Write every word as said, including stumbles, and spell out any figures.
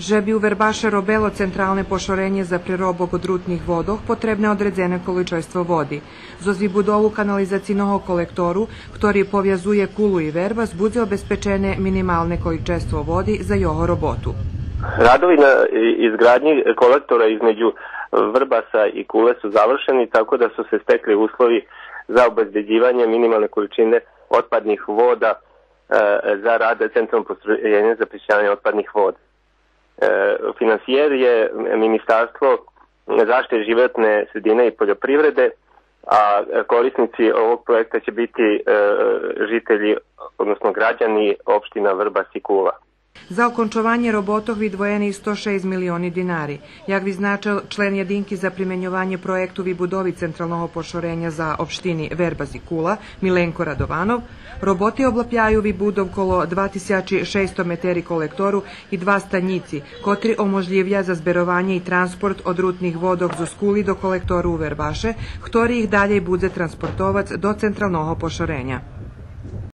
Же би у Вербаше робело централне пошоренє за преробок одрутних водох, потребне одредзене количество води. Зоз вибудову канализацийного колектору, хтори повязує Кулу и Вербас, будзе обезпечене минималне количество води за його роботу. Radovi na i- izgradnji kolektora između Vrbasa i Kule su završeni, tako da su se stekli uslovi za obezbeđivanje minimalne količine otpadnih voda, e, za rad centralnog postrojenja za prečišćavanje otpadnih voda. E, finansijer je Ministarstvo zaštite životne sredine i poljoprivrede, a korisnici ovog projekta će biti, e, žitelji, odnosno građani opština Vrbas i Kula. За окончованє роботох видвоєни сто шейсц милиони динари. Як визначел член єдинки за применьованє проєкту вибудови централного пошореня за општини Вербас и Кула Миленко Радованов, роботи облапяю вибудов коло два тисячи шейсцсто метери колектору и два станїци, котри оможлївя за зберованє и транспорт одрутних водох зоз Кули до колектору у Вербаше, хтори их далєй будзе транспортовац до централного пошореня.